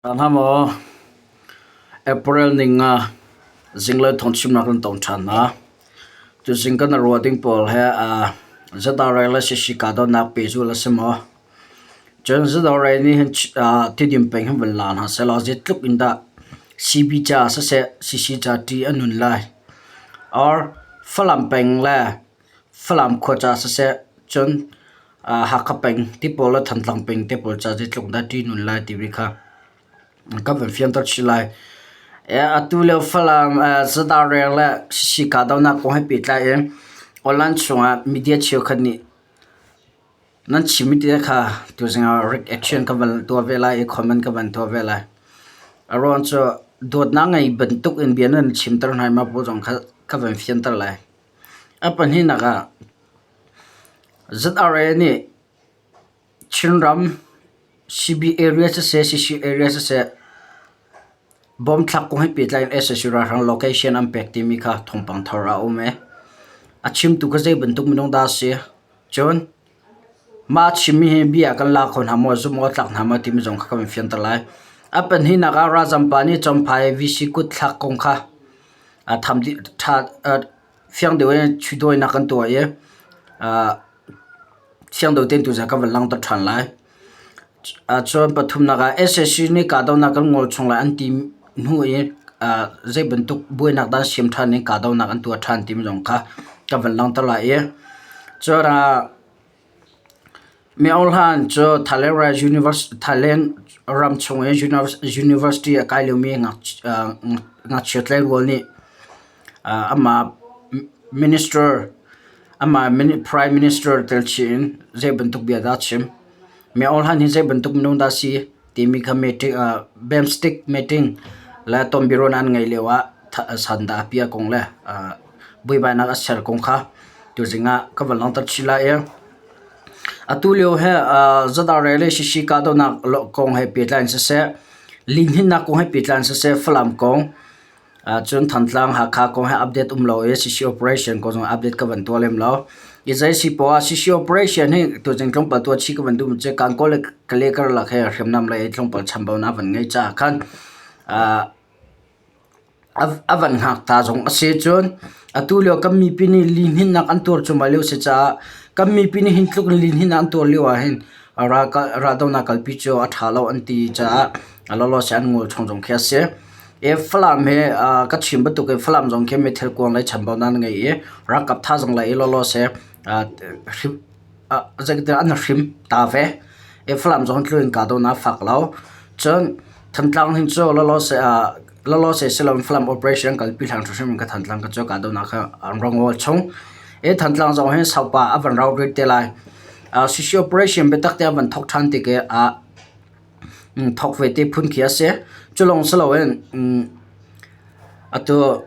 Hna maw? April ninga zinglei thawngchimnak kan tong ṭhan hna. Tuzing kan ruah ding pawl he ZRA le CC kahdohnak pehzulh a si maw? Cun ZRA nih hin Tidim peng hin van la hna sehlaw zeitluk in dah CB ca siseh CC ca ṭih a nun lai. Or Falam peng le Falam khua ca siseh cun Hakha peng ti pawl le Thantlang peng te pawl ca zeitluk dah ṭih nun lai timi kha kan van fianter chih lai. Atu lio Falam Zadarreng le Sisi kahdohnak kong he pehtlai in online chungah media cheukhat nih nan chimmi te kha tuzing ah reaction ka van tuah ve lai i comment ka van tuah ve lai. A ruang cu dawtnak ngei bantuk in bia nan chimter hna i mah pawl zong kha ka van fianter lai. A pahnihnak ah ZRA nih Chinram CB area siseh, CC area siseh bomb thlak kong he pehtlai in sac ralhrang location an pek timi kha thawngpang thar a um i a chimtu kha zei bantuk minung dah a si. Cun mah a chimmi hi bia kan la kho hna maw, zumh awk a tlak hna maw timi zong kha kan fianter lai. A pahnihnak ah Ralzam pa nih Champhai VC kut thlak kong kha fiang deuh in chuihdawinak kan tuah i fiang deuh tein tuzaan kan van langhter ṭhan lai. Cun pathumnak ah sac nih kahdohnak kan ngol chung lai an ti hnu i zei bantuk buainak dah an siam ṭhan i kahdohnak an tuah ṭhan timi zong kha kan van langhter lai i cun Myohlan cu Thailand ram chung i university a kai liomi ngakchia tleirawl nih amah minister amah prime minister tel chih in zei bantuk bia dah a chim. Myohlan hi zei bantuk minung dah a si timi kha BIMSTEC meeting le tonbiaruahnak an ngeih lio ah sandah a piah kong le buaibainak a ser kong kha tuzing ah ka van langhter chih lai i atu lio hi ZRA le CC kahdohnak kong he pehtlai in siseh, lihninnak kong he pehtlai in siseh, Falam kong, cun Thantlang Hakha kong he update um lo i CC operation kong zong update ka van tuah lem lo. I zei si poah ah CC operation hi tuzing tlawmpal tuah chih ka van duh mi cu Kankaw le Kalay karlak he hriamnam lei tlawmpal chambaunak van ngei caah khan A van ngakta zong a si. Cun atu lio kan mipi nih lihninnak an tuar cuahmah lio a si caah kan mipi nih hin tluk in lihninnak an tuar lio ahhin raldohnak kalpi cu a ṭha lo an ti caah lawlaw seh an ngol chung zong khi a si. Falam hi ka chim bantuk in Falam zong khi meithal kuang le chambaunak an ngei i ralkap thazaang lei i lawlaw seh zeitindah an hrim ta ve. Falam zong tluk in kahdohnak a fak lo. Cun Thantlang hin cu lawlaw seh si loin Falam operation an kalpi hlan hrimhrim in ka Thantlang ka cu kahdohnak kha an rak ngawl chung. I Thantlang zong hin saupa a van rau rih te lai. CC operation biatak te a van thawk ṭhan tik i thawk ve te phun khi a si. Cu lawng si loin atu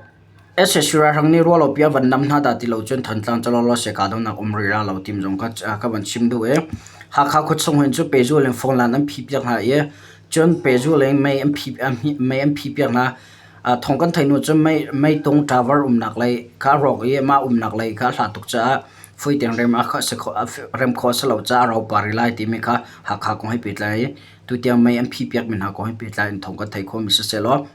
Sac ralhrang nih ruahlopi a van nam hna dah ti lo cun Thantlang cu lawlaw seh kahdohnak um rih la lo ti zong kha ka van chim duh i Hakha khuachung hin cu pehzul in phone line an phih piak hna i cun pehzul in mei an phih piak hna. Thawng kan theih hnu cun meitung tower umnak lei kha a rawk i mah umnak lei kha a hlat tuk caah fui tein rem khawh a si lo caah a rau pah rih lai timi kha Hakha kong he pehtlai in tutiang mei an phih piakmi hna kong he pehtlai in thawng kan theih khawhmi sisehlaw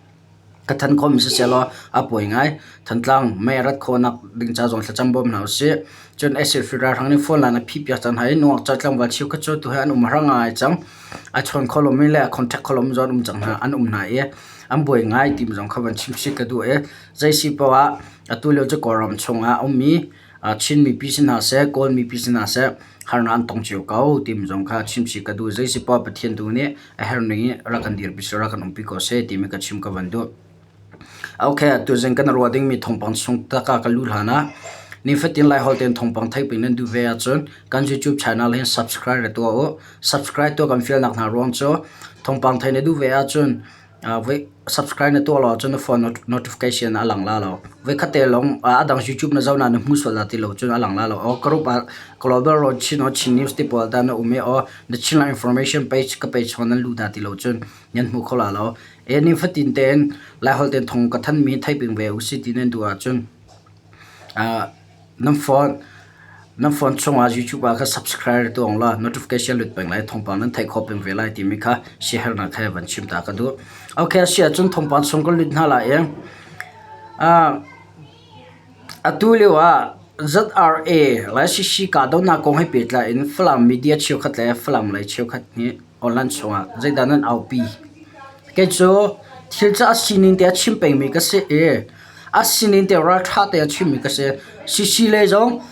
Ka than khawhmi sisehlaw a pawi ngai. Thantlang mei a rat khawhnak ding ca zong thlacam bawm hna usih. Cun sac ralhrang nih phone line a phih piak cang hna i nungak ca tlangval cheukhat cu tuhi an um har ngai cang. A chawn kho lomi le a contact kho lomi zong an um cang hna an um hna i an buai ngai timi zong kha van chim chih ka duh i zei si paoh ah atu lio cu Kawlram chungah a ummi Chin mipi si hna seh, Kawl mipi si hna seh harnak an tong cio ko timi zong kha chim chih ka duh. Zei si paoh Pathian tu nih a herh ning in rak kan dirpi seh, rak kan umpi ko seh timi ka chim ka van duh. Okay, tuzing kan ruah dingmi thawngpang chung tak ah ka luh hlan ah nifatin Laiholh tein thawngpang theih ping nan duh ve ahcun kan YouTube channel hin subscribe ra tuah u. Subscribe tuah kan fialnak hna ruang cu thawngpang theih na duh ve ahcun Voi subscribe na tuah lo ahcun na phone notification a lang la lo. Voikhat te lawng a dang YouTube na zoh na na hmu sual dah ti lo cun a lang la lo. Aw group ah Global Road Chin aw Chin News ti pawl dah na um i aw na Chinland information page ka page chung nan luh dah ti lo cun nan hmu kho la lo. E nifatin tein Laiholh tein thawng ka thanmi theih peng ve usih ti nan duh ahcun nan phone. Nan phone chungah YouTube ah kha subscribe tuah law notification lut peng lai thawngpang nan theih khawh peng ve lai timi kha siaherhnak he van chim ta ka duh. Okay, a si ahcun thawngpang chung kan lut hna lai i atu lio ah ZRA Laisisi kahdohnak kong he pehtlai in Falam media cheukhat le Falam lei cheukhat nih online chungah zeidah nan aupi? Kei cu thil cu a sining te a chim pengmi ka si i a sining te ralṭha te a chimmi ka si. CC lei zong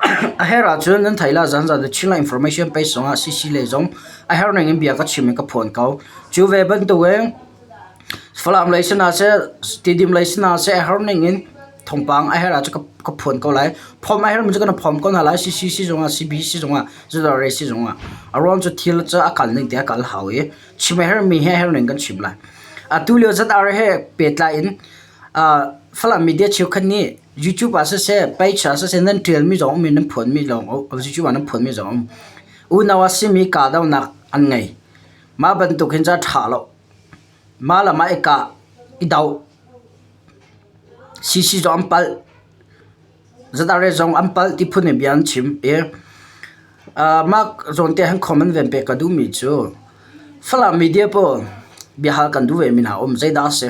a herh ahcun nan theih lai zanzan The Chinland Information page zongah CC lei zong a herh ning in bia ka chim i ka phuan ko. Cu ve bantukin Falam lei sinah seh, Tidim lei sinah seh a herh ning in thawngpang a herh ahcun ka phuan ko lai. Phom a herhmi cu kan phom ko hna lai. CC si zongah, CB si zongah, ZRA si zongah. A ruang cu thil cu a kal ning te a kal hau i chim a herhmi hi a herh ning kan chim lai. Atu lio ZRA he pehtlai in Falam media cheukhat nih YouTube ah siseh, page ah siseh nan ṭialmi zong um i nan phuanmi zong YouTube ah nan phuanmi zong um. Unau a simi kahdohnak an ngei. Mah bantuk hin cu a ṭha lo. Mah lam ah i kah, i doh. CC zong an palh. ZRA zong an palh ti phun in bia an chim i mah zawn te han comment ven pek ka duhmi cu Falam media pawl biahal kan duh vemi hna um zeidah a si?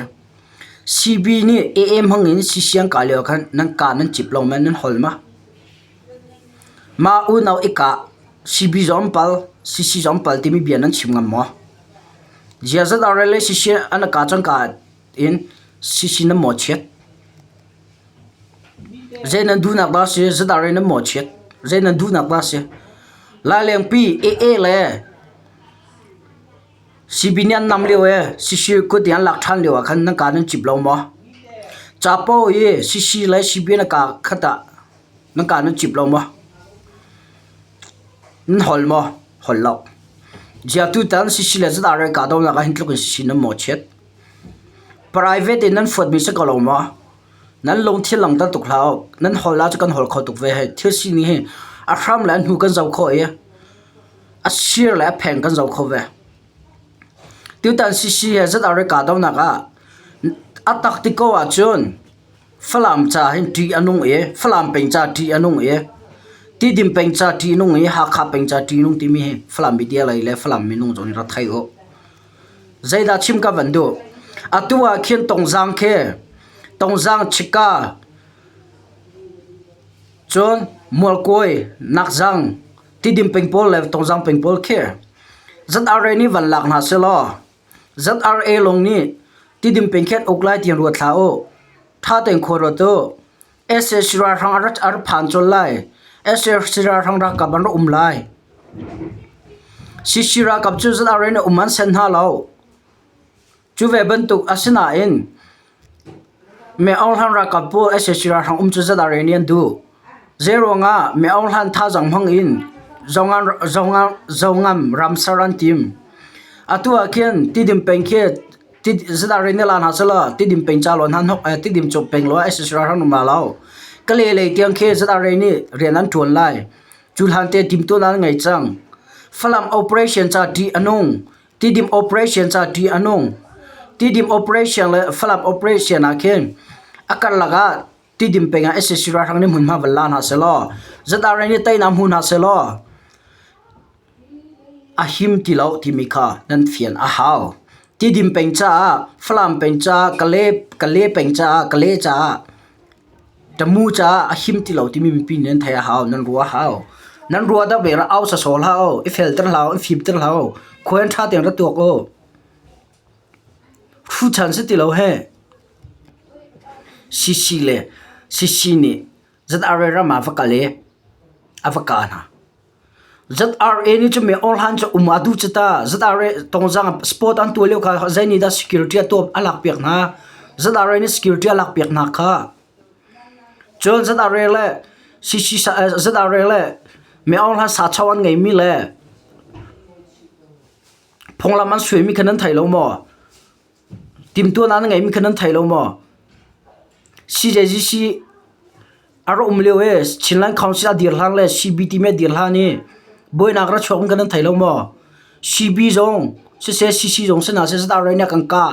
CB nih AA hmang in CC an kah lio khan nan kah nan cip lo ma nan hol ma? Mah unau i kah CB zong an pal CC zong an pal timi bia nan chim ngam maw? Zia ZRA le CC an kah cangka in CC nan mawhchiat. Zei nan duhnak dah a si? ZRA nan mawhchiat. Zei nan duhnak dah a si? Lailengpi AA le CB nih an nam lio i CC kut in an lak ṭhan lio ah khan nan kaa nan cip lo maw? Capo i CC le CB na kaa khat ah nan kaa nan cip lo maw? Nan hol maw? Hol lo. Zia tutan CC le ZRA kahdohnak ah hin tluk in CC nan mawhchiat. Private in nan fuatmi si ko lo maw? Nan lungthin langhter tuk hlah u. Nan hol ahcun kan hol kho tuk ve hei. Thil sining hi a hram le a hnu kan zoh khawh i a sir le a pheng kan zoh kho ve. Tutan CC he ZRA kahdohnak ah a tak ti ko ahcun Falam ca hin ṭih a nung i Falam peng ca ṭih a nung i Tidim peng ca ṭih a nung i Hakha peng ca ṭih a nung timi hi Falam media lei le Falam minung zong nih rak thei u. Zeidah chim ka van duh? Atu ah khin Tongzang khi Tongzang Chika cun Mualkawi Nakzang Tidim peng pawl le Tongzang peng pawl khi ZRA nih van lak hna sehlaw ZRA lawng nih Tidim peng khi an uk lai tiang ruat hlah u. Ṭha tein khua ruat u. Sac ralhrang a rak phan colh lai. Sac ralhrang ralkap an rak um lai. CC ralkap cu ZRA nih um an senh hna lo. Cu ve bantuk asinain Me Aung Hlaing ralkap pawl sac ralhrang um cu ZRA nih an duh. Zeiruangah Me Aung Hlaing thazaang hmang in Zongam ram ser an tim. Atu ah khin Tidim peng khi ZRA nih la hna selaw Tidim peng ca law hna hnok Tidim cu peng law sac ralhrang um la lo. Kale lei tiang khi ZRA nih rian an ṭuan lai. Cu hlan te timhtuahnak an ngei cang. Falam operation ca ṭih a nung. Tidim operation ca ṭih a nung. Tidim operation le Falam operation ah khin a karlak ah Tidim peng ah sac ralhrang nih hmunhma van la hna selaw ZRA nih teinak hmu hna selaw a him ti lo timi kha nan fian a hau. Tidim peng caah, Falam peng caah, Kale peng caah, Kale caah Tamu caah a him ti lo timi mipi nih nan theih a hau, nan ruah a hau. Nan ruah deuh ve au sawsawh hlah u, i felter hlah u, i fimter hlah u. Khua in ṭha tein ra tuak u. Hruchan si ti lo he. CC le CC nih ZRA ram ah va kal i a va kah hna. ZRA nih cun mi awhlan cu um a duh cu ta. ZRA tongzang sport an tuah lio kha zei nih dah security a tuah a lakpiak hna. ZRA nih security a lakpiak hna kha. Cun ZRA le CC ZRA le mi awhlan sacho an ngeimi le phunglam an suaimi kha nan thei lo maw? Timhtuahnak na ngeimi kha nan thei lo maw? CJGC a rak um lio i Chinland Council a dir hlan le CB timi a dir hlan i buainak ra chuak kan nan thei lo maw? CB zong siseh CC zong si hna seh ZRA nih a kan kah.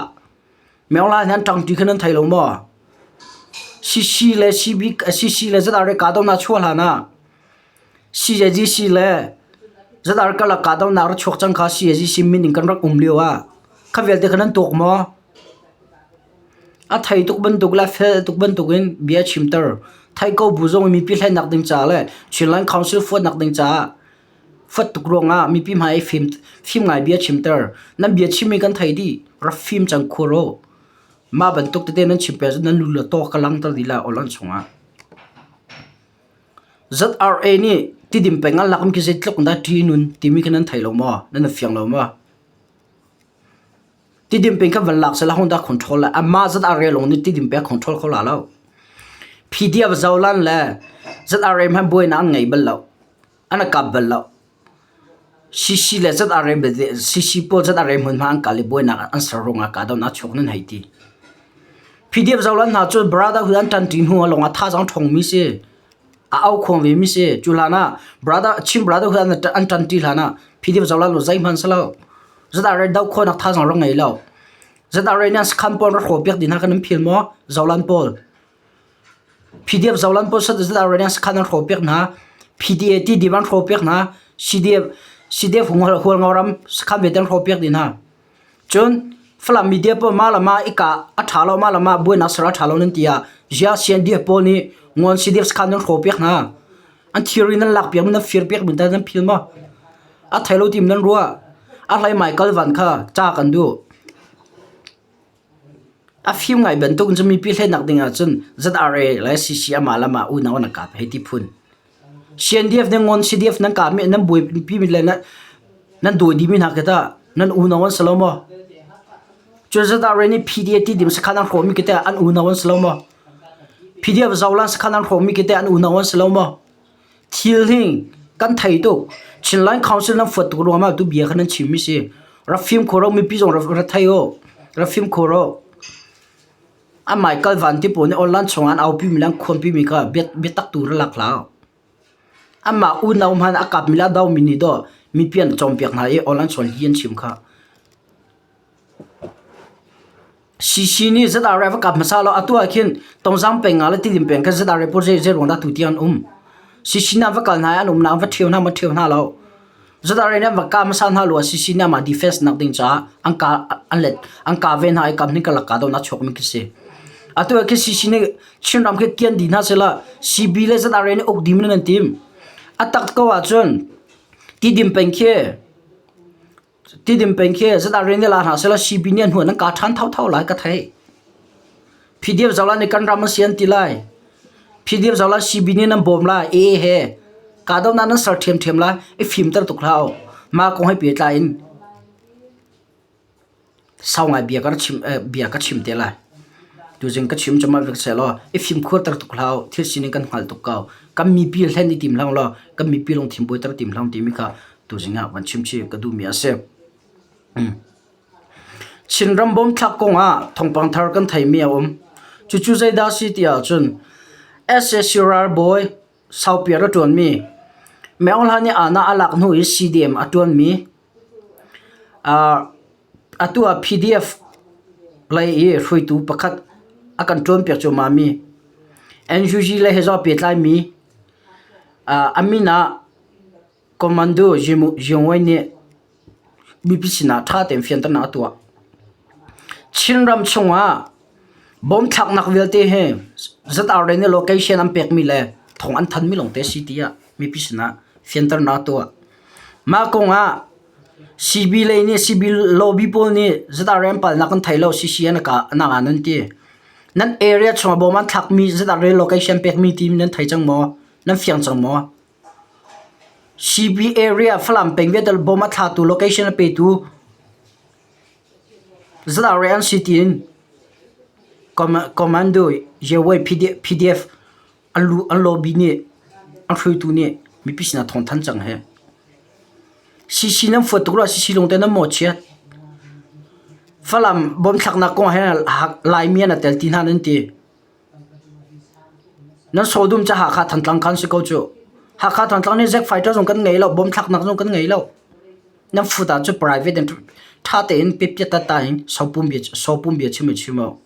Myeonghla he an ṭangṭi kha nan thei lo maw? CC le CB CC le ZRA kahdohnak chuah hlan ah. CJGC le ZR karlak kahdohnak rak chuak cang kha CJGC min in kan rak um lio ah kha vialte kha nan tuak maw? A thei tuk bantuk le a fel tuk bantukin bia a chimter. Thei ko bu zong in mipi hlennak ding caah le Chinland Council fuatnak ding caah fuat tuk ruangah mipi hmai i fim, fim ngai bia chimter. Nan bia chimmi kan thei dih. Rak fim cang khur u. Mah bantuk tete nan chim peng nan lu le taw ka langter dih lai awlan chungah. ZRA nih Tidim peng an lak mi khi zeitluk in dah ṭih nun timi khi nan thei lo maw? Nan i fiang lo maw? Tidim peng kha van lak sehla hung dah control lai. Amah ZRA lawng nih Tidim peng control kho la lo. PDF Zolan le ZRA hmanh buainak an ngei bal lo. An i kap bal lo. CC le ZRA CC pawl ZRA hmunhma an kal i buainak an ser ruangah kahdohnak a chuak nan hei ti. PDF Zolan hna cu Brotherhood an ṭanṭi hnu ah lawngah thazaang ṭhawngmi si. A aukhuang vemi si. Cu hlan ah Brother Chin Brotherhood an an ṭanṭi hlan ah PDF Zolan lu zeihmanh si lo. ZRA doh khawhnak thazaang rak ngei lo. ZRA nih an sakhan pawl rak hrawhpiak dih hna kan in phil maw? Zolan pawl. PDF Zolan pawl ZRA nih an sakhan an hrawhpiak hna. PDA TD an hrawhpiak hna. CDF CDF Hualngo ram sakhan vialte an hrawhpiak dih hna. Cun Falam media pawl mah le mah i kah a ṭha lo, mah le mah buainak ser a ṭha lo nan ti ah ziah CNDF pawl nih Ngawn CDF sakhan nan hrawhpiak hna. An thilri nan lakpiak mi nan firpiak mi nan phil maw? A thei lo tim nan ruah. A hlei Michael Van kha ca kan duh. A fim ngai bantuk in cun mipi hlennak ding ahcun ZRA le CC amah le amah unau an kap hei ti phun. CNDF nih Ngawn CDF nan kah mi nan buaipi mi le nan dawi dih mi hna khi tah nan unau an si lo maw? Cun ZRA nih PDF ti dim sakhan an hrawh mi khi teh an unau an si lo maw? PDF Zolan sakhan an hrawh mi khi teh an unau an si lo maw? Thil hi kan thei tuk. Chinland Council nan fuat tuk ruangah tu bia kha nan chim mi si. Rak fimkhur u mipi zong rak thei u. Rak fimkhur u. A Michael Van ti pawl nih online chungah an aupi mi le an khuanpi mi kha biatak tu ra lak hlah. Amah unau hmanh a kapmi le a domi nih dawh mipi an cawnpiak hna i online chung hi an chim kha. CC nih ZRA va kap hmasa law atu ah khin Tongzang peng ah le Tidim peng khan ZRA pawl zei zei ruang dah tu tiang an um. CC nih an va kal hna i an umnak an va ṭhio hna maw ṭhio hna lo. ZRA nih an va kah hmasa hna lo ah CC nih amah defense nak ding caah an ka an let an kah ve hna i kam hnih karlak kahdohnak a chuakmi khi si. Atu ah khi CC nih Chinram khi kian dih hna sehla CB le ZRA nih uk dih nan tim. A tak ko ahcun Tidim peng khi Tidim peng khi ZRA nih la hna sehla CB nih an hnu an kah ṭhan thotho lai ka theih. PDF zoh nih kan ram a si an ti lai. PDF zoh lai CB nih nan bawm lai. AA he kahdohnak nan ser ṭhiamṭhiam lai. I fimter tuk hlah u. Mah kong he pehtlai in sau ngai bia ka chim bia ka chim te lai. Tuzing ka chim cu mah vek sehlaw i fimkhurter tuk hlah u. Thil sining kan hngal tuk ko. Kan mipi hlen i tim hlah u law kan mipi lungthin buaiter tim hlah u timi kha tuzing ah van chim chih ka duhmi a si. Chinram bomthlak kongah thawngpang thar kan theimi a um. Cucu zeidah a si ti ahcun sac ralbawi saupiar a ṭuanmi Myo Aung Hlaing nih aana a lak hnu i CDM a ṭuanmi atu ah PDF lei i hruaitu pakhat a kan ṭuanpiak cuahmahmi NUG lei he zong aa pehtlaimi a min ah Commando Zingwei nih mipi sinah ṭha tein fianternak a tuah. Chinram chungah bom thlaknak vialte hi ZRA nih location an pekmi le thawng an thanmi lawngte a si tiah mipi sinah fianternak a tuah. Mah kongah CB lei nih CB lobby pawl nih ZRA an palnak an thei lo CC an ka nak ah nan ti. Nan area chungah bom an thlakmi ZRA location pekmi ti nan thei cang maw? Nan fiang cang maw? CB area Falam peng vialte bom a thlatu location a petu ZRA an si tiin Commando Yewei PDF an lu an lobby nih an hruaitu nih mipi sinah thawng thanh cang hi. CC nan fuat tuk rua CC lung te nan mawhchiat. Falam bom thlaknak kong he Laimi an tel ti hna nan ti. Nan sawdum cu Hakha Thantlang khan si ko cuh. Hakha Thantlang nih Zack fighter zong kan ngei lo, bomb thlaknak zong kan ngei lo. Nan fut ahcun private in ṭha tein pipiat tata in sopum bia sopum bia chim i chim u.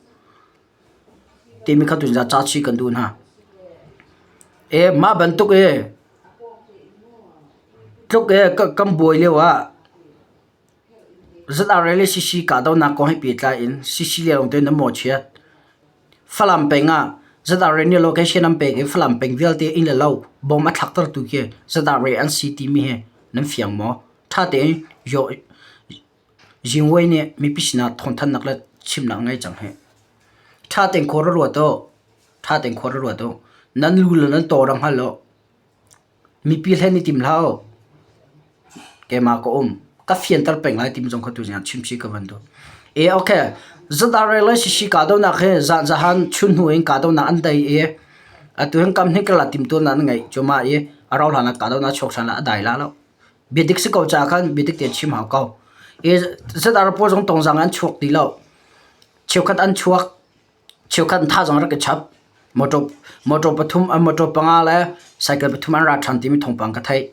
Timi kha tuzaan ca chih kan duh hna. E mah bantuk e. tluk i kan buai lio ah ZRA le CC kahdohnak kong he pehtlai in CC le lawngte nan mawhchiat. Falam peng ah ZRA nih location an pek i Falam peng vialte inn le lo bom a thlaktertu khi ZRA an si timi hi nan fiang maw? Ṭha tein Jingwei nih mipi sinah thawngthanhnak le chimnak a ngei cang hih. Ṭha tein khua ra ruat u. Ṭha tein khua ra ruat u. Nan lu le nan taw ra hngal u. Mipi hlen i tim hlah u. Keimah ka um. Ka fianter peng lai timi zong kha tuzing ah chimchih ka van duh. E okay. Zadar le Sisi kahdohnak hi zan zahan chun hnu in kahdohnak an dai i atu hin kam hnih karlak timtuahnak an ngeih cuahmah i a rauh hlan ah kahdohnak chuak ṭhan ah a dai la lo. Biadik si ko caah khan biadik tein chim hau ko. I zadar pawl zong tongzang an chuak ti lo. Cheukhat an chuak. Cheukhat thazaang rak i chap. Motor, motor pathum, motor panga le cycle pathum an ra ṭhan timi thawngpang ka theih.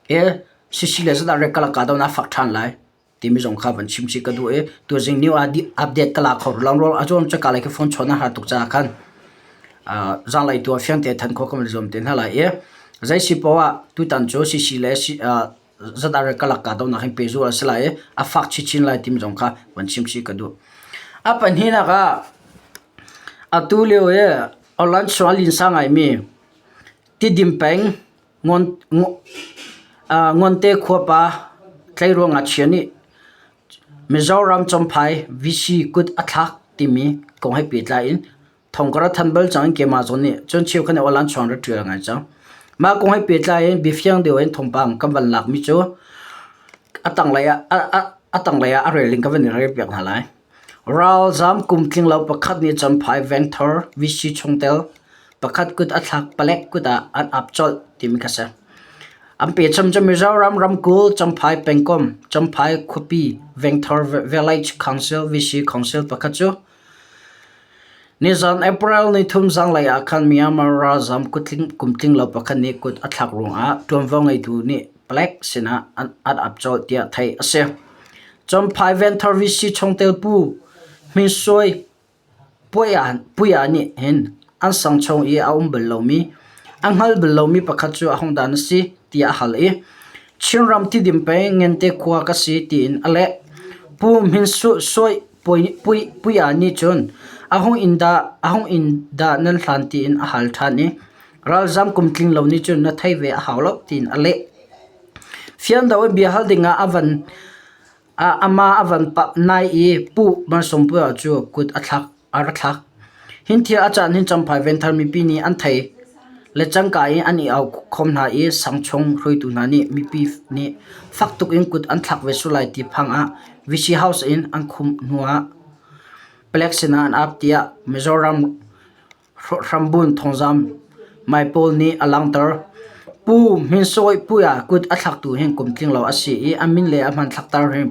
I sisi le zadah rek ka lak na fak ṭhan lai timi zong kha van chim chih ka duh i tuzing new update ka la kho rih lo. A zuam cu ka lei khi phone chawn a har tuk caah khan zanlei tu ah fiang te than khawh ka van zuam te hna lai i zei si poah ah tutan cu sisi le ZRA kalak kahdohnak hin pehzulh a si lai i a fak chinchin lai timi zong kha van chim chih ka duh. A pahnihnak ah atu lio i online chung a linsa ngaimi Tidim peng Ngonte khuapa tleiruang ngakchia nih Mizoram Champhai VC kut a thlak timi kong he pehtlai in Thong ka ra than bal cang in keimah zawn nih cun cheukhat nih aw-lan chuang ra ṭial ngai cang. Mah kong he pehtlai in biafiang deuh in thawngpang kan van lakmi cu a tanglei ah a tanglei ah a rel ding ka van i rel piak hna lai. Ralzaam kum tling lo pakhat nih Champhai vengthar VC chungtel pakhat kut a thlak palek kut ah an ap colh timi kha si. An pecham cu Mizoram ramkulh Champhai pengkomh Champhai khuapi vengthar Village Council VC Council pakhat cu Nizan April nithum zanlei ah khan Myanmar ralzaam kumtling lo pakhat nih kut a thlak ruangah ṭuanvo ngeitu nih palek sinah an ap colh tiah theih a si. Champhai Venthar VC chungtel Pu Hmin Suai Puia nih hin an sang chung i a um bal lomi, a hngal bal lomi pakhat cu ahodah na si tiah a hal i Chinram Tidim peng Ngente khua ka si tiin a leh. Pu Hmin Suai Puia nih cun a hung inn dah nan hlan tiin a hal ṭhan i ralzaam kum tling lo nih cun na thei ve a hau lo tiin a leh. Fiandaw in bia hal dingah a van amah a van nai i Pu Malsawmpuia cu kut a thlak. A ra thlak. Hin thil a caan hin Champhai Venthar mipi nih an thei le cangka in an i au khom hna i sangchung hruaitu hna nih mipi nih fak tuk in kut an thlak ve sual lai ti phang ah VC House in an khumh hnu ah palek sinah an ap tiah Mizoram Hrambun thawngzam Maipawl nih a langhter. Pu Hmin Sawi Puia kut a thlaktu hi kum tling lo a si i a min le a hmanthlak tar hi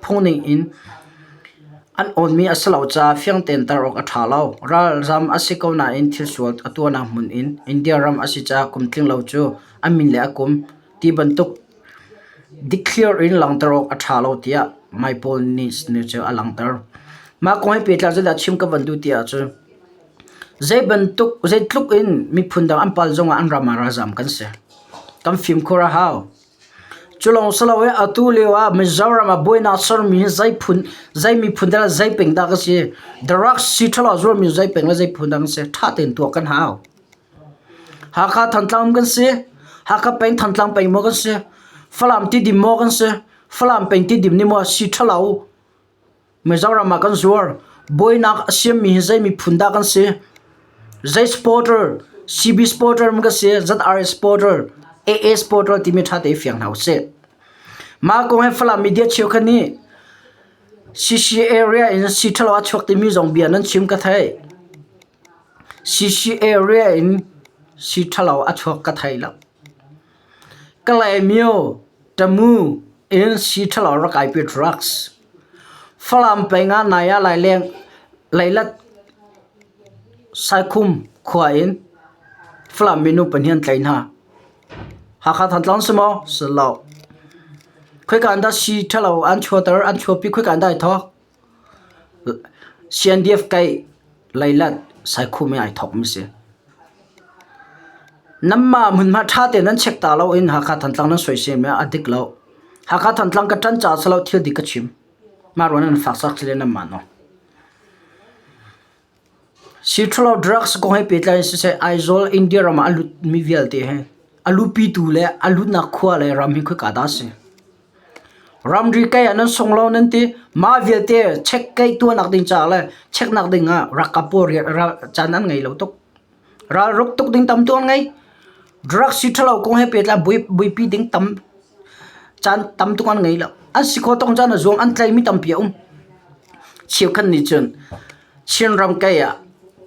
phungning in an awnmi a si lo caah fiang tein tar awk a ṭha lo. Ralzam a si ko nain thil sual a tuahnak hmun in India ram a si caah kum tling lo cu a min le a kum ti bantuk dikthliar in langhter awk a ṭha lo tiah Maipawl nih cu a langhter. Mah kong he pehtlai zeidah chim ka van duh ti ahcun Zei bantuk zeitluk in miphun dang an pal zongah an ram ah ralzaam kan si. Kan fimkhur a hau. Cu lawng si lo i atu lio ah Mizoram ah buainak sermi hi zei phun zei miphun dah le zei peng dah ka si. Drugs si ṭhalo a zuarmi zei peng le zei phun dah kan si. Ṭha tein tuah kan hau. Hakha Thantlang kan si. Hakha peng Thantlang peng maw kan si. Falam Tidim maw kan si. Falam peng Tidim nih maw si ṭhalo Mizoram ah kan zuar. Buainak a siammi hi zei miphun dah kan si? Zei supporter, CB supporter maw kan si, ZRA supporter, AA supporter timi ṭha tein fiang hna usih. Mah kong he Falam media cheukhat nih CC area in si ṭhalo a chuak timi zong bia nan chim ka theih. CC area in si ṭhalo a chuak ka thei lo. Kalaymyo, Tamu in si ṭhalo rak kai pi drugs. Falam peng ah nai ah Laileng, Leilet, Saikhum khua in Falam minu pahnih an tlaih hna. Hakha Thantlang si maw? Si lo. Khoika in dah si ṭhalo an chuahter, an chuahpi khoika in dah ai thawk? CNDF kaih Leilet, Saikhum in ai thawkmi si. Nanmah hmunhma ṭha tein nan check ta loin Hakha Thantlang nan soisel mi a dik lo. Hakha Thantlang ka ṭan caah si lo thil dik ka chim. Mah ruang nan fak sak thil nanmah naw. Siṭhalo drugs kong he pehtlai in siseh Aizawl India ram ah a lutmi vialte hi a luhpitu le a lutnak khua le ram hi khoika dah a si? Ramri kei ah nan sung lo nan ti. Mah vialte check kei tuahnak ding caah le checknak ding ah ralkap pawl caan an ngei lo tuk. Ralruk tuk ding tam tuk an ngei. Drugs siṭhalo kong he pehtlai buaipi ding tam caan tam tuk an ngei lo. An si khawh tawk caan a zuang an tlaimi tampi a um. Cheukhat nih cun Chinram kei ah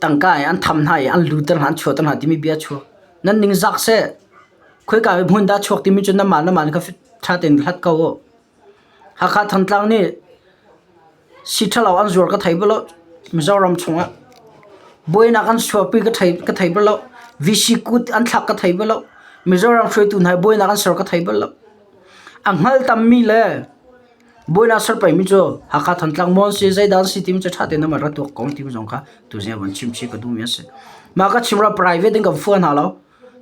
tangka in an tham hna i an luter hna an chuahter hna timi bia a chuak. Nan ningzak seh. Khoika hmun dah a chuak timi cu nanmah nanmah kha ṭha tein hlat ko u. Hakha Thantlang nih sii ṭhalo an zuar ka thei bal lo Mizoram chungah. Buainak an chuahpi ka thei bal lo. VC kut an thlak ka thei bal lo. Mizoram hruaitu hna buainak an ser ka thei bal lo. A hngal tammi le buainak ser pengmi cu Hakha Thantlang maw an si zeidah an si timi cu ṭha tein an rak tuak ko timi zong kha tuzing ah van chim chih ka duhmi a si. Mah ka chim rah private in kan fuah hna lo.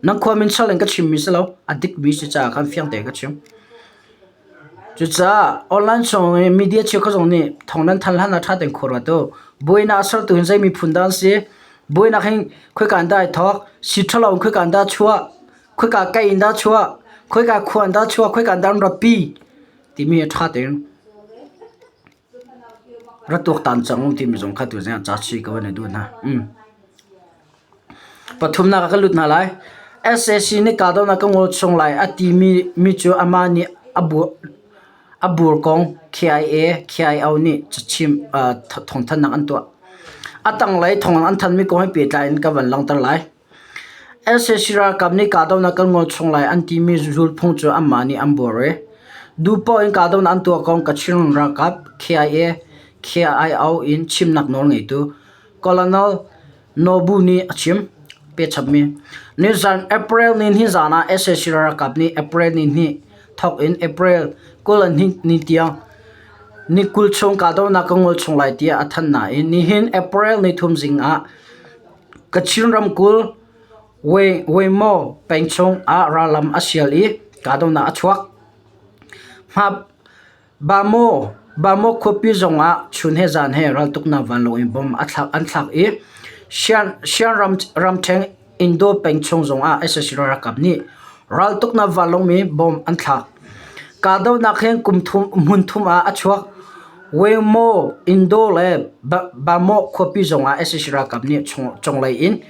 Nan khua min sal in ka chimmi si lo. A dikmi si caah khan fiang tein ka chim. Cucaah online chung i media cheukhat zong nih thawng nan thanh hlan ah ṭha tein khua ruat u. Buainak a sertu hin zei miphun dah an si? Buainak hin khoika in dah ai thawk? Sii ṭhalo in khoika in dah a chuah? Khoika kei in dah a chuah? Khoika khua in dah a chuah? Khoika in dah an ratpi? Timi hi ṭha tein ra tuaktan cang u timi zong kha tuzing ah ca chih ka van i duh hna. Pathumnak ah ka lut hna lai. Sac nih kahdohnak ka ngol chung lai a timi mi cu amah nih a bur kong KIA, KIO nih cachim thawngthanhnak an tuah. A tanglei thawng an thanhmi kong he pehtlai in ka van langhter lai. Sac ralkap nih kahdohnak kan ngol chung lai an timi zulphung cu anmah nih an buar i duhpoah in kahdohnak an tuah kong Kachin ralkap KIA, KIO in chimnak nawl ngeitu Colonel Nobu nih a chim. Pechapmi. Nizan April ni hnih zan ah sac ralkap nih April ni hnih thawk in April 22 ni tiang ni 20 chung kahdohnak ka ngol chung lai tiah a thanh nain nihin April ni thum zing ah Kachin ramkulh Weimo peng chung ah rallam a sial i kahdohnak a chuak. Bamaw khuapi zongah chun he zan he raltuknak vanlawng in bomb an thlak i Shan ramṭhen Indo peng chung zongah sac ralkap nih raltuknak vanlawng mi bomb an thlak. Kahdohnak hi hmun thum ah a chuak. Weimo, Indo le Bamaw khuapi zongah sac ralkap nih cunglei in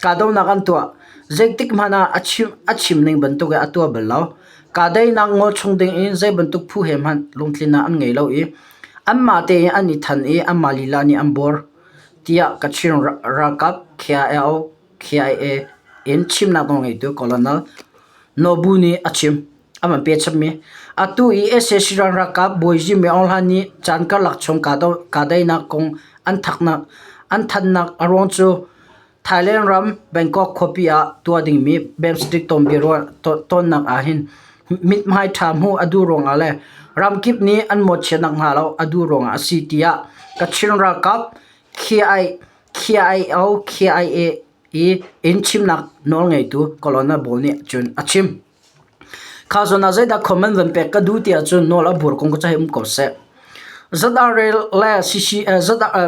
kahdohnak an tuah. Zeitik hmanh ah a chim ning bantuk in a tuah bal lo. Kahdaihnak ngol chung dingin zei bantuk phu he hmanh lungtlinnak an ngei lo i anmah tein an i than i anmah lila nih an buar, tiah Kachin ralkap KIO KIA in chimnak nawlngeitu Colonel Nobu nih a chim. A van pechapmi. Atu i sac ralkap bawi Min Aung Hlaing nih caan karlak chung kahdaihnak kong an thanhnak a ruang cu Thailand ram Bangkok khuapi ah tuah dingmi BIMSTEC tonnak ahhin mithmai ṭha hmuh a duh ruangah le ramkip nih an mawhchiat nakhnga lo a duh ruangah a si tiah Kachin ralkap KIO KIA i inn chimnak nawlngeitu Colonel Bawl nih cun a chim. Kha zawn ah zeidah comment van pek ka duh ti ahcun nawl a bur kong ka cahi um ko seh. ZRA le CC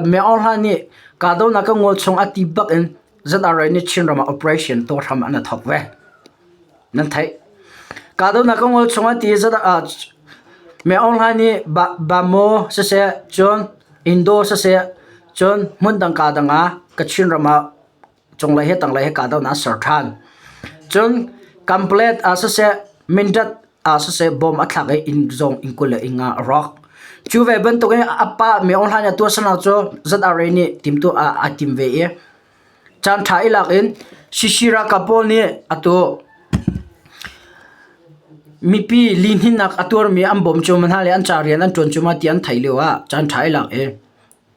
Myo Aung Hlaing nih kahdohnak ka ngol chung a ti bak in ZRA nih Chinram ah operation tuah hram an thawk ve. Nan theih. Kahdohnak ka ngol chung a ti ZRA Myo Aung Hlaing nih Bamo siseh cun Indo siseh cun hmundang ka dang ah Kachin ram ah cunglei he tanglei he kahdohnak an ser ṭhan. Cun Kanpalet ah siseh, Mindat ah siseh bom a thlak i inn zong inn 20 le inn nga a rawk. Cu ve bantukin a pa Myo Aung Hlaing a tuahsernak cu ZRA nih timhtuah ah aa tim ve i caanṭha i lak in CC ralkap pawl nih atu mipi lihninnak a tuarmi an bawm cuahmah hna le an ca rian an ṭuan cuahmah ti an theih lio ah caanṭha i lak i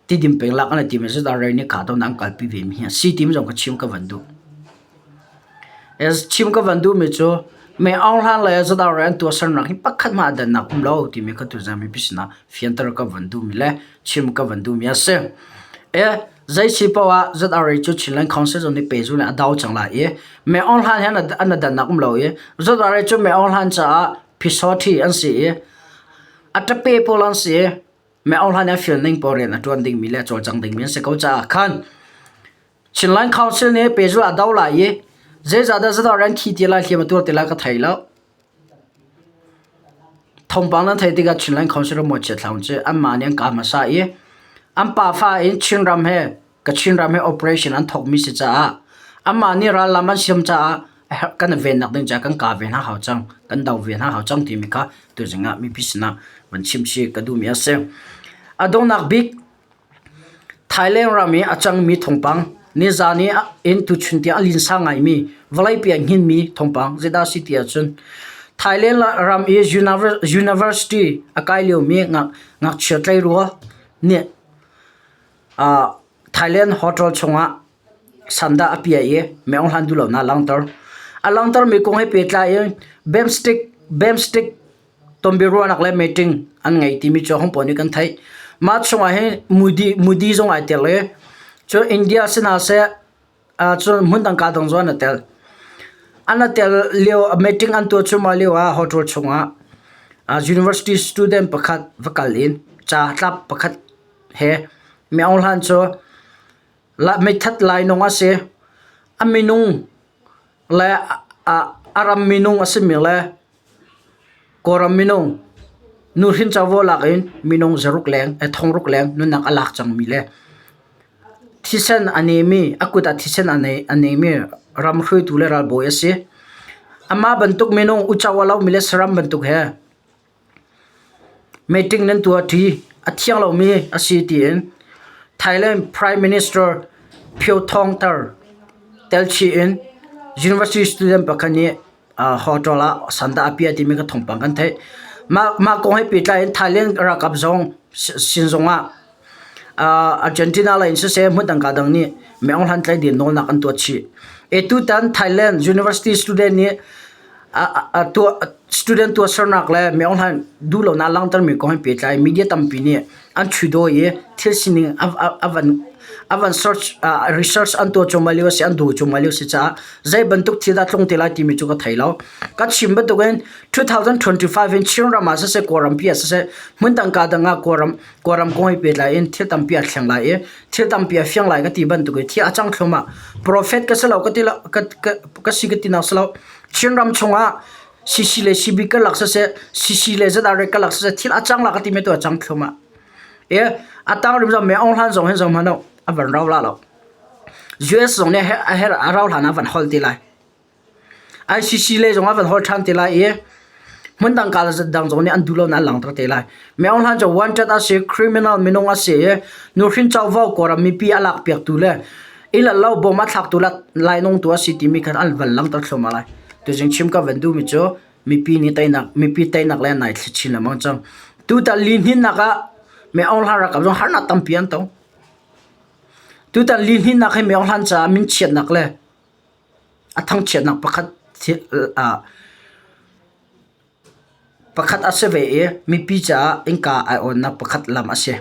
Tidim peng lak an i tim i ZRA nih kha to an kalpi ve mi hi a si timi zong ka chim ka van duh. Chim ka van duhmi cu Mei Aung Hlaing le ZRA an tuahsernak hi pakhat hmanh a dannak um lo timi kha tuzan mipi sinah fianter ka van duhmi le chim ka van duhmi a si. Zei si paoh ah ZRA cu Chinland Council zong nih pehzulh in a do cang lai i Meh Aung Hlaing he an i dannak um lo i ZRA cu Meh Aung Hlaing caah phisawṭhi an si i a ṭape pawl an si i Meh Aung Hlaing nih a fial ning paoh rian a ṭuan dingmi le a cawlcang dingmi an si ko caah khan Chinland Council nih pehzulh a do lai i zeizahdah ZRA an thi ti lai hliam a tuar ti lai ka thei lo. Thawngpang nan theih tikah Chinland Council mawhchiat hlah cu anmah nih an kah hmasa i an pafa in Chinram he Kachin ram he operation an thawkmi si caah anmah nih rallam an siam caah kan i vennak ding caah kan kah ve hna hau cang, kan do ve hna hau cang timi kha tuzing ah mipi sinah van chim chih ka duhmi a si. A donghnak bik Thailand ram i a cangmi thawngpang nizan i in tuchun tiang a linsa ngaimi vawleipi a hninmi thawngpang zeidah a si ti ahcun Thailand ram i university a kai liomi ngakchia tleirawl nih Thailand hotel chungah sandah a piah i meh hlan duh lonak a langhter. A langhtermi kong he pehtlai in BIMSTEC tonbiaruahnak le meeting an ngei timi cu hong pawl nih kan theih. Mah chungah hin Modi, Modi zong ai tel i cun India si hna seh cun hmundang kaa dang zong an i tel. An i tel lio meeting an tuah cuahmah lio ah hotel chungah university student pakhat va kal in ca tlap pakhat he Mi Aung Hlaing cu meithat lainawng a si. A minung le a ram minung a simi le Kawlram minung nuhrin covo lak in minung zaruk leng, thongruk leng nunnak a lak cangmi le thisen a nemi, a kut ah thisen a neimi ram hruaitu le ralbawi a si. Amah bantuk minung uco a lomi le saram bantuk he Meeting nan tuahṭi a thiang lomi a si tiin Thailand Prime Minister Phyo Thawng Tar telchih in university student pakhat nih hotel ah sandah a piah timi kha thawngpang kan theih. Mah kong he pehtlai in Thailand ralkap zong sin zongah Argentina lei in siseh hmundang kaa dang nih Meng Aung Hlaing tlaih ding nawlnak an tuah chih. Tutan Thailand University student nih student tuahsernak le Meng Aung Hlaing duhlonak langhtermi kong he pehtlai media tampi nih an chuidawi i thil sining a van a van search research an tuah cuahmah lio a si an dawi cuahmah lio a si caah zei bantuk thil dah tlung te lai timi cu ka thei lo. Ka chim bantukin 2025 in Chinram ah siseh Kawlrampi ah siseh hmundang kaa dang ah Kawlram Kawlram kong he pehtlai in thil tampi a thleng lai i thil tampi a fiang lai ka ti bantuk i thil a cang thluahmah. Prophet ka si lo ka ti lo ka, ka, ka si ka ti nak si lo. Chinram chungah CC le CB karlak siseh CC le ZRA karlak siseh thil a cang la ka ti mi tu a cang thluahmah. E a tang rim zong me Aung Hlan zong hin zong hmanh a van rau la lo. US zong nih a her a rau hlan ah van hol ti lai. ICC lei zong ah van hol ṭhan te lai i hmundang ka dang zong nih an duh lo na an langhter te lai. Me Aung Hlaing cu wanted a si, criminal minung a si i nuhrin covo Kawlram mipi a lakpiaktu le inn lo bom a thlaktu le lainawngtu a si timi khan an van langhter thluahmah lai. Tuzing chim ka van duhmi cu mipi nih teinak mipi teinak le nai thli chin lengmang cang. Tutan lihninnak ah Me Aung Hlaing ralkap zong harnak tampi an tong. Tutan lihninnak hi Me Aung Hlaing caah minchiatnak le A thangchiatnak pakhat pakhat a si ve i mipi caah innka ai awnnak pakhat lam a si.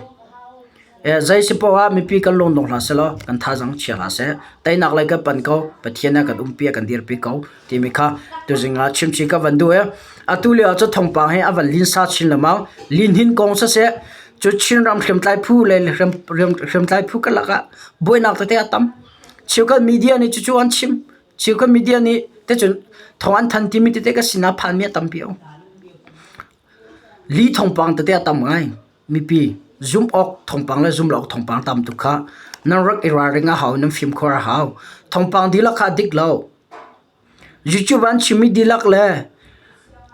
Zei si paoh ah mipi kan lungdong hlah sehlaw kan thazaang chia hlah seh. Teinak lei kan pan ko, Pathian a kan umpi a kan dirpi ko timi kha tuzing ah chimchih ka van duh i atu lio ah cu thawngpang hi a van linsa chin lengmang. Lihnin kong siseh, cu Chinram hriamtlai phu le hriamtlai phu karlak ah buainak tete a tam. Cheukhat media nih cucu an chim. Cheukhat media nih ticun thawng an thanh timi tete ka sinah phanmi a tampi um. Li thawngpang tete a tam ngai. Mipi zumh awk thawngpang le zumh lo awk thawngpang tam tuk kha nan rak i ralring a hau, nan fimkhur a hau. Thawngpang dihlak kha a dik lo. YouTube an chimmi dihlak le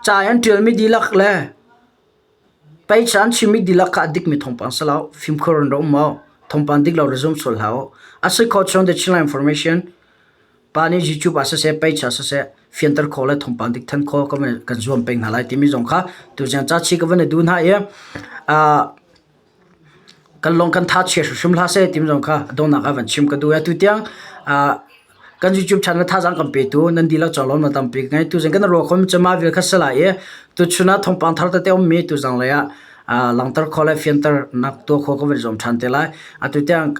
ca an ṭialmi dihlak le Pei an chimmi dihlak kha a dikmi thawngpang si lo. Fimkhur in ra um maw? Thawngpang dik lo ra zum sual hlah u. A si khawh chung The Chinland Information pa nih YouTube ah siseh, page ah siseh fianter khawh le thawngpang dik than khawh kan zuam peng hna lai timi zong kha tuziang ca chi ka van i duh hna i kan lawng kan tha chia hrimhrim hlah seh timi zong kha donghnak ah van chim ka duh i atu tiang kan YouTube channel thazaang kan petu nan dihlak conglawm na tampi ka ngei. Tuzing kan ruah khom cu mah vial kha si lai i tuchun ah thawngpang thar tete ummi tuzang lei ah. Langhter khawh le fianter nak tuah khawh ka van i zuam ṭhan te lai. Atu tiang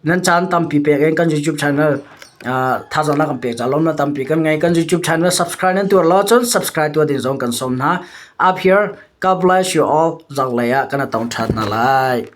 nan caan tampi pek in kan YouTube channel thazaang na kan pek caah lawmnak tampi kan ngei. Kan YouTube channel subscribe nan tuar lo ahcun subscribe tuah ding zong kan sawm hna. Up here, God bless you all. Zanglei ah kan i tong ṭhan hna lai.